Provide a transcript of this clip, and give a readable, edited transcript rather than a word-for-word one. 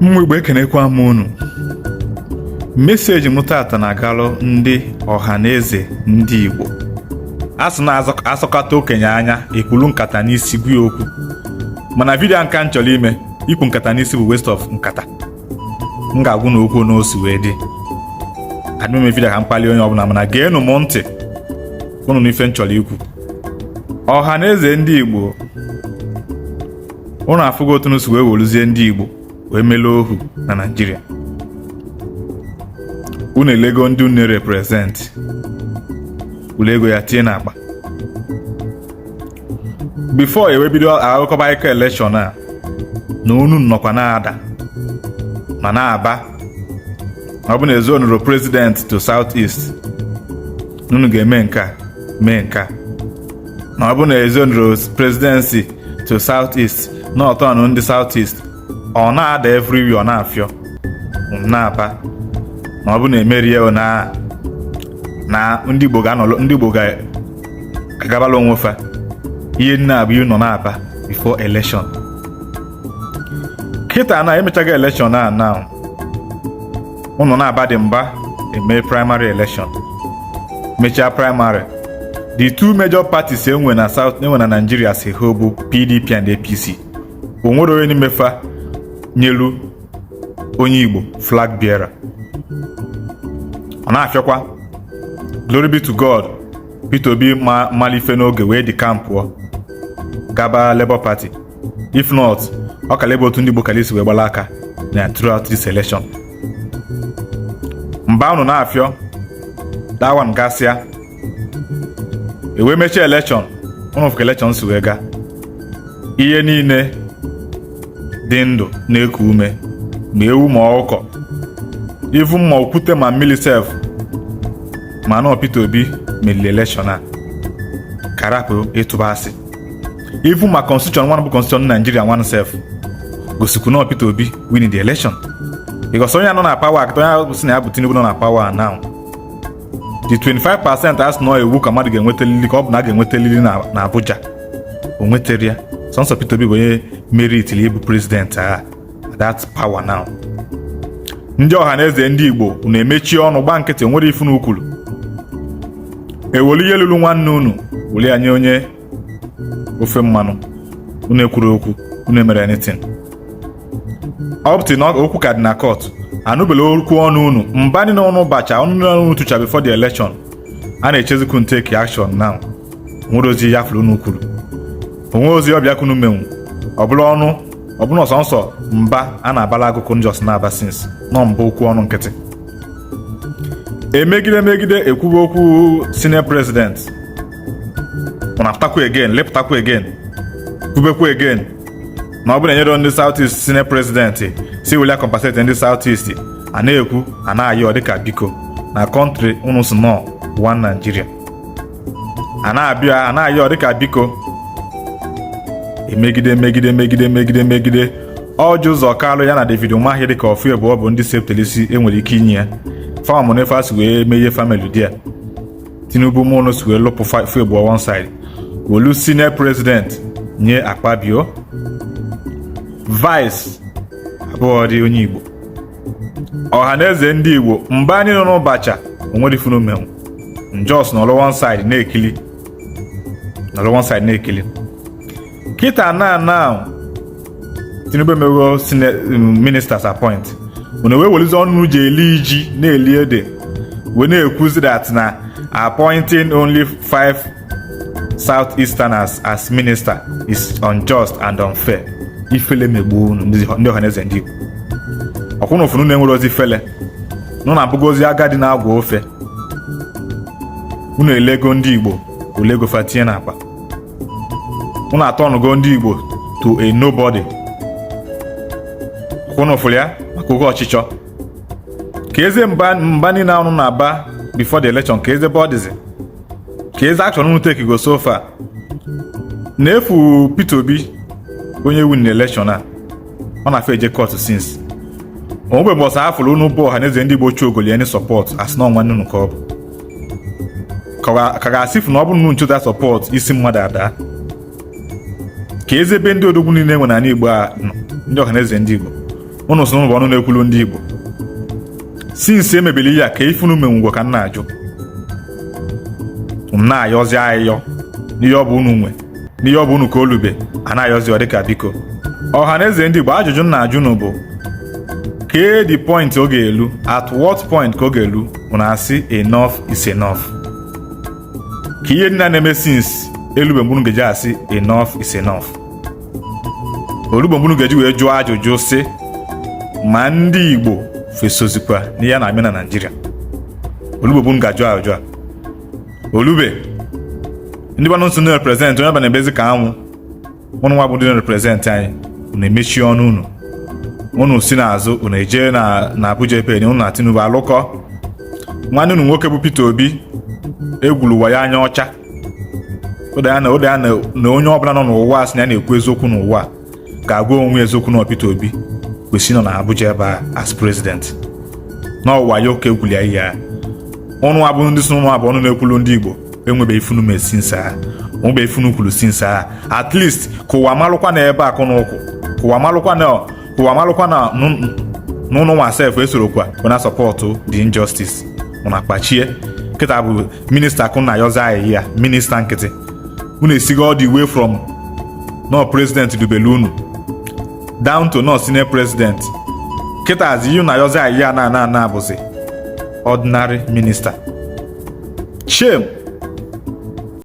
Ụmụ Igbo, ekenekwa m unu. Message m tata na-agalụ ndị ọha na eze ndị Igbo. A sị na asọkata okenye anya, ekwulu nkata n'isi gwa ya okwu. Mana video nka m chọrọ ime ikwu nkata n'isi bụ waste of nkata. M ga-agwụ na okwu n'osi wee dị adịm video ka m kpalie onye ọbụla, mana geenụ m ntị unu n'ife m chọrọ ikwu. Ọha na eze ndị Igbo, unu afụgo otu unu si wee weluzie ndị Igbo wee melee ohu na Naịjirịa. Unu elego ndị unu represent, ule ego ya tinye n'akpa. Before ewe bido akụkọba ike election a na unu nọkwa na-ada ma na-aba, ọ bụ na ezonuro president to South East, unu ga-eme nke a, mee nke a. Na ọ bụ na ezonuro presidency to South East, na ọtọnụ ndị South East, ọ na-ada everywhere, ọ na-afịọ na-aba. Na ọ bụ na emerie na ndị Igbo ga-anọlụ, ndị Igbo ga-agabala onwe fa. Ihe nne abụ nọ na-aba before election. Kịta na emechago election a, now ụnụ na-aba dị mba eme primary election. Mechaa primary, the two major parties enwe na South, enwe na Nigeria si ha bụ PDP and APC. O nwere onye n'ime fa nyelu onye Igbo flag bearer. Ọ na-afịọkwa. Glory be to God, Peter Obi ma malife n'oge wee dị kampụọ gaba Labour Party. If not, ọ ka Labour otu ndị Igbo kalisi wee gbala aka na throughout this election. Mba unu na-afịọ that one gasịa, ewee mechie election. Unu fụ election si wee gaa. Ihe niile dị ndụ na-eku ume, ma ewu ma ọkụkọ, even ma okwute ma mmiri sef, ma nọ Peter Obi meriri election a. Karapụ ịtụba asị. Even ma constitution nwanne bụ constitution Nigeria nwanne sef gosikwu na Peter Obi win the election, because onye nọ na power akịta, onye sị na ya bụ Tinubu nọ na power now, the 25% asị nọ ewu ka mmadụ ga-enwetalili, ka ọ bụ na a ga-enwetalili na Abuja, o nwetara ya. Sọnsọ Peter Obi bụ onye meritili ịbụ president a, that power now. Ndị ọha na eze ndị Igbo, unu emechi ọnụ gba nkịtị. Nwere ifu na ukwuru ewelu ihe lụrụ nwanne unu were ya nye onye ofe mmanụ. Unu ekwuru okwu, unu emere anything up till na okwu ka dị na court. Anụbela okwu ọnụ unu. Mba niile ọnụ bacha ọnụ unu tụcha before the election, a na-echezikwu take action now. Nwere ozi ya fụrụ unu kwuru onwe ozi ọbịa kunu menwu. Ọbụla ọnụ ọbụla ọsọnsọ mba a na-abala agụkụ njọs na-aba since nọ mba okwu ọnụ nkịtị emegide megide ekwuwe okwu senior president. Ọ na-apụtakwa again, lepụtakwa again, kwubekwa again na ọ bụrụ na enyere ndị South East senior president, si wele compensate ndị South East. A na-ekwu, a na-ayọ dịka biko na country unu si nọ one Nigeria, a na-abịa, a na-ayọ dịka biko. Emegide megide megide megide megide Orji Uzor Kalu ya na David Umahi dịka ofu abụọ bụ ndị septelisi enwere ike inye ya fam na efe si wee mee family dia. Tinubu mụnụ si wee lụpụ fu abụọ one side, wolu senior president nye Akpabio, vice abụọ dị onye Igbo. Ọha na eze ndị Igbo, mba anyị nọ n'ụbacha onwere ifunu menwu njọs nọrọ one side na-ekili, nọrọ one side na-ekili. Kịta na Tinubu emego ministers appoint. Unu wee welizi ọnụ ji eli ji na-eli ede wee na-ekwuzi that na appointing only five Southeasterners as minister is unjust and unfair. Ifele megbuo unu, ndị ọhaneze ndị Igbo. Ọkwụna ụfụnụ na-enwere ozi fele nụ na abụgozi agadi na-agwa ofe. Unu elego ndị Igbo olego fa tinye n'akpa. Unu atọnụgo ndị Igbo to a nobody. Ọkwụna ụfụrụ ya maka oge ọchịchọ ka eze mba mba niile ahụ na-aba before the election, ka eze bodies, ka eze action unu take go so far. Na-efu Peter Obi, onye win election a, ọ na-afọ eje court since onwebe mgbe ọsọ afụrụ unu bụ ọha na eze ndị Igbo chi ogoli any support as na nwanne unu ka ọ bụ ka ga-asị na ọ bụrụ na unu nchụta support isi mmadụ ada ka eze ebe ndị odogwu niile nwe n'ala Igbo a nọ. Ndị ọha na eze ndị Igbo, Unu sị bụ ọnụ na-ekwulu ndị Igbo. Since emebili ya ka ife unu menwugwo ka m na-ajụ. M na-ayọzi ayịyọ n'ihe ọ bụ unu nwe, n'ihe ọ bụ unu ka olube a na-ayọzi, ọ dịka biko. Ọha na eze ndị Igbo, ajụjụ m na-ajụ unu bụ, kee the point ọ ga-elu, at what point ka ọ ga-elu unu asị enough is enough? Ka ihe ndị a na-eme since elube mgbe unu ga-eji asị enough is enough? Olugbo mgbe unu ga-eji wee jụọ ajụjụ sị ma ndị Igbo fesozikwa n'ihe a na-eme na Naịjirịa? Olugbo bụ unu ga-ajụ ajụjụ a. Olube ndị gbanụ nso na-represent onye ọbụla na-ebezi ka anwụ. Ụnụ nwa bụ ndị na-represent anyị, unu emechi ọnụ unu. Unu si n'azụ unu eje na Abuja ebe unu na Tinubu alụkọ. Nwanne unu nwoke bụ Peter Obi egwuru ụwa ya anya ọcha. Ụda ya na ụda ya na onye ọbụla nọ n'ụwa sị na ya na-ekwu eziokwu n'ụwa ga-agwa onwe eziokwu na Peter Obi kwesịrị nọ na Abuja ebe a as president n'ọwa ya oke egwuli ya ihe ya. Ụnụ abụ ndị si n'ụnụ abụ ọnụ na-ekwulu ndị Igbo, enwebeghị ifunu mee since a, onwebeghị ifunu kwuru since a. At least ka ụwa malụkwa na ebe akụ na ụkwụ, ka ụwa malụkwa na n'ụnụ nwa sef esorokwa bụ na support the injustice. Ụnụ akpachie kịta bụ minister akụ na yọza ahịhịa ya, minister nkịtị. Unu esigo all the way from nọ president dubelu unu down to nọ senior president. Kịta azi ihe na yọza ahịhịa na bụzi ordinary minister. Shame.